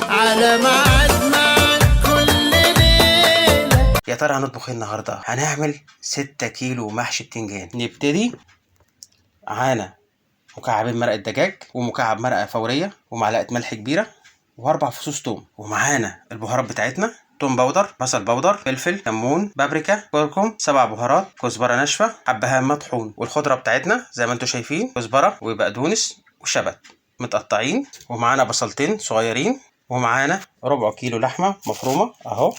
على ميعاد معاك كل ليلة. يا ترى هنطبخ ايه النهارده؟ هنعمل 6 كيلو محشي بتنجان. نبتدي. معانا مكعبين مرقة دجاج ومكعب مرقة فورية ومعلقة ملح كبيرة وأربع فصوص توم، ومعانا البهارات بتاعتنا: توم powder، بصل powder، فلفل، كمون، بابريكا، كركم، 7 بهارات، كزبرة ناشفة، حبهان مطحون، والخضرة بتاعتنا زي ما انتم شايفين كزبرة وبقدونس وشبت متقطعين، ومعانا بصلتين صغيرين، ومعانا ربع كيلو لحمة مفرومة اهو،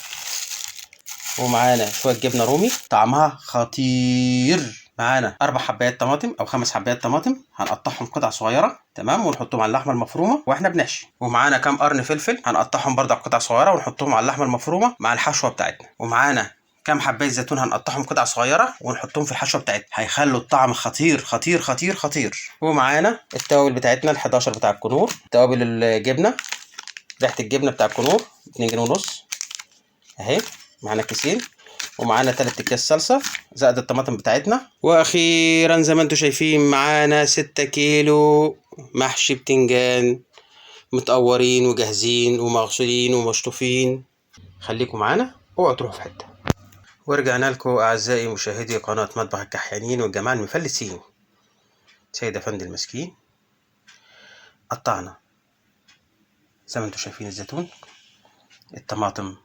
ومعانا شوية جبنة رومي طعمها خطير. معانا 4 حبايات طماطم أو 5 حبايات طماطم هنقطعهم قطع صغيرة، تمام، ونحطهم على اللحمة المفرومة وإحنا بنحشي. ومعانا كام قرن فلفل هنقطعهم برضه قطع صغيرة ونحطهم على اللحمة المفرومة مع الحشوة بتاعتنا. ومعانا كام حباية زيتون هنقطعهم قطع صغيرة ونحطهم في الحشوة بتاعتنا، هيخلوا الطعم خطير خطير خطير خطير. ومعانا التوابل بتاعتنا ال11 بتاع الكنور، توابل الجبنة، ريحة الجبنة بتاع الكنور 2 جنيه ونص اهي، معانا كيسين، ومعانا 3 اكياس صلصة زائد الطماطم بتاعتنا. واخيرا زي ما انتم شايفين معانا 6 كيلو محشي بتنجان متقورين وجاهزين ومغسولين ومشطوفين. خليكم معانا، اوعوا تروحوا في حتة. ورجعنا لكم اعزائي مشاهدي قناة مطبخ الكحيانين والجماعة المفلسين. سيد افندي المسكين قطعنا زي ما انتم شايفين الزيتون، الطماطم،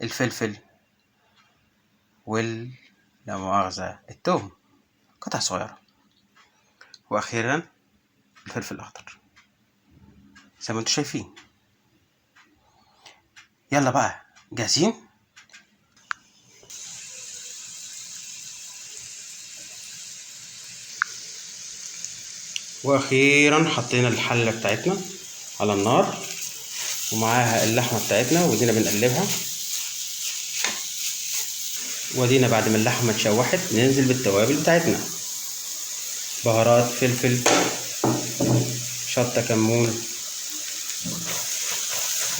الفلفل، وال لا مؤاخذة التوم قطع صغيرة، وأخيرا الفلفل الأخضر زي ما انتم شايفين. يلا بقى جاهزين؟ وأخيرا حطينا الحلة بتاعتنا على النار ومعاها اللحمة بتاعتنا ودينا بنقلبها. ودينا بعد ما اللحمة اتشوحت ننزل بالتوابل بتاعتنا: بهارات، فلفل، شطة، كمون،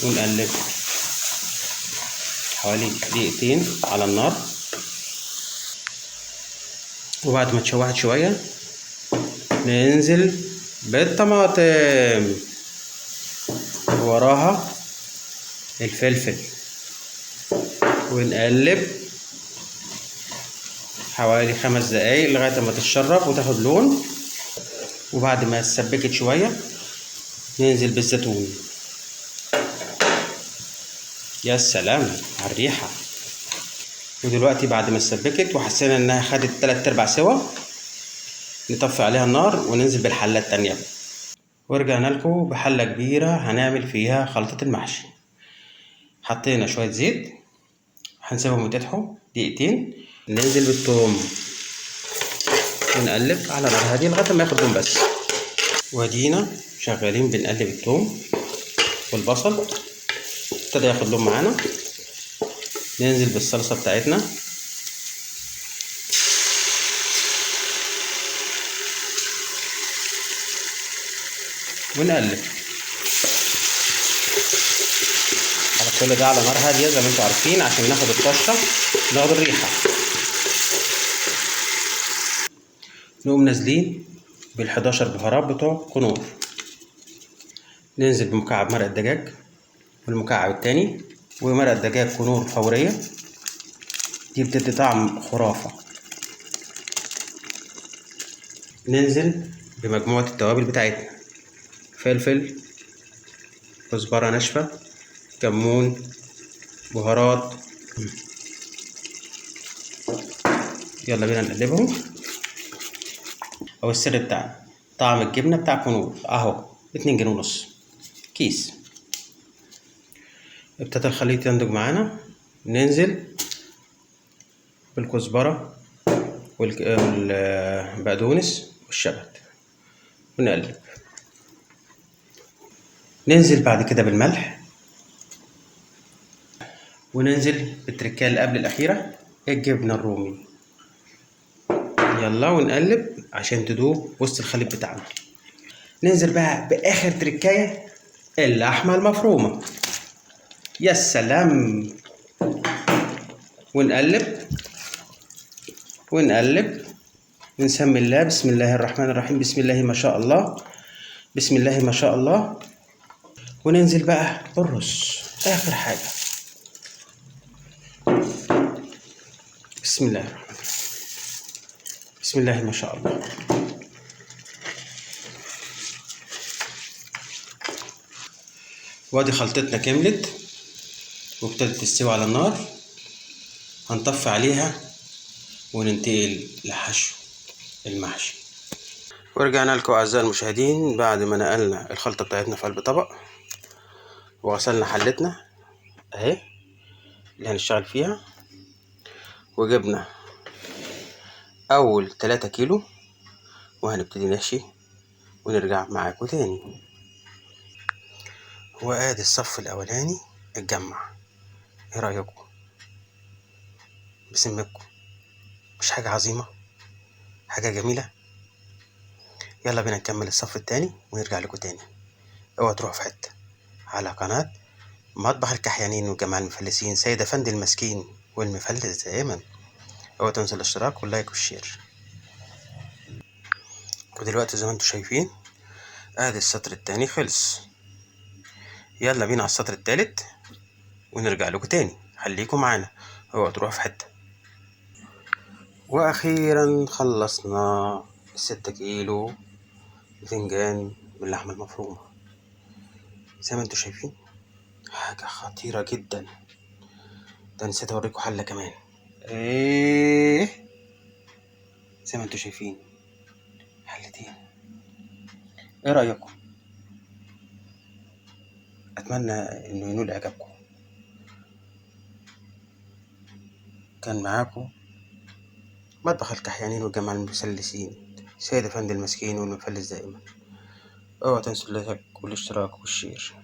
ونقلب حوالي دقيقتين على النار. وبعد ما اتشوحت شوية ننزل بالطماطم، ووراها الفلفل، ونقلب حوالي 5 دقايق لغاية ما تتشرب وتاخد لون. وبعد ما اتسبكت شوية ننزل بالزيتون. يا سلام على الريحة. ودلوقتي بعد ما اتسبكت وحسينا انها خدت 3/4 سوا نطفي عليها النار وننزل بالحلة التانية. ورجعنا لكم بحلة كبيرة هنعمل فيها خلطة المحشي. حطينا شوية زيت، هنسيبهم يتقدحوا دقيقتين، ننزل بالثوم ونقلب على نار هادية لغاية ما ياخد لون بس. وادينا شغالين بنقلب الثوم والبصل، ابتدى ياخد لون معانا. ننزل بالصلصة بتاعتنا، ونقلب على كل ده على نار هادية زي ما انتم عارفين عشان ناخد الطشة، ناخد الريحة. نقوم نازلين بال11 بهارات بتوع كنور، ننزل بمكعب مرق الدجاج والمكعب التاني ومرق الدجاج كنور فورية، دي بتدي طعم خرافة. ننزل بمجموعة التوابل بتاعتنا: فلفل، كزبرة ناشفة، كمون، بهارات. يلا بينا نقلبهم. او السر بتاعنا طعم الجبنة بتاع كنور اهو، 2 جنيه ونص كيس. ابتدى الخليط ينضج معانا، ننزل بالكزبرة والبقدونس والشبت ونقلب. ننزل بعد كده بالملح، وننزل بالتركايه اللي قبل الأخيرة الجبنة الرومي. يلا ونقلب عشان تدوب وسط الخليط بتاعنا. ننزل بقى بآخر تركاية اللحمة المفرومة. يا سلام. ونقلب ونقلب ونسمي الله. بسم الله الرحمن الرحيم. بسم الله ما شاء الله، بسم الله ما شاء الله. وننزل بقى بالرز اخر حاجة. بسم الله الرحمن الرحيم. بسم الله ما شاء الله. وادي خلطتنا كملت وابتدت تستوي على النار. هنطفي عليها وننتقل لحشو المحشي. ورجعنا لكم اعزائي المشاهدين بعد ما نقلنا الخلطة بتاعتنا في قلب طبق وغسلنا حلتنا اهي اللي هنشتغل فيها، وجبنا اول 3 كيلو وهنبتدي نحشي ونرجع معاكم تاني. وادي الصف الاولاني اتجمع. ايه رايكم؟ بسمكم مش حاجة عظيمة، حاجة جميلة. يلا بينا نكمل الصف التاني ونرجع لكم تاني. اوعوا تروحوا في حتة. على قناة مطبخ الكحيانين والجماعة المفلسين، سيد افندي المسكين والمفلس دائما. اوعوا تنسوا الاشتراك وال like وال share. ودلوقتي زي ما انتم شايفين ادي السطر التاني خلص. يلا بينا على السطر التالت ونرجع لكم تاني. خليكم معانا، اوعوا تروحوا في حتة. واخيرا خلصنا 6 كيلو بتنجان باللحمة المفرومة. زي ما انتم شايفين حاجة خطيرة جدا. ده نسيت اوريكم حلة كمان. ايه زي ما انتم شايفين حلتين. ايه رأيكم؟ اتمنى انه ينول اعجابكم. كان معاكم مطبخ الكحيانين والجماعة المثلثين، سيد افندي المسكين والمفلس دائما. اوعوا تنسوا ال like والاشتراك وال share.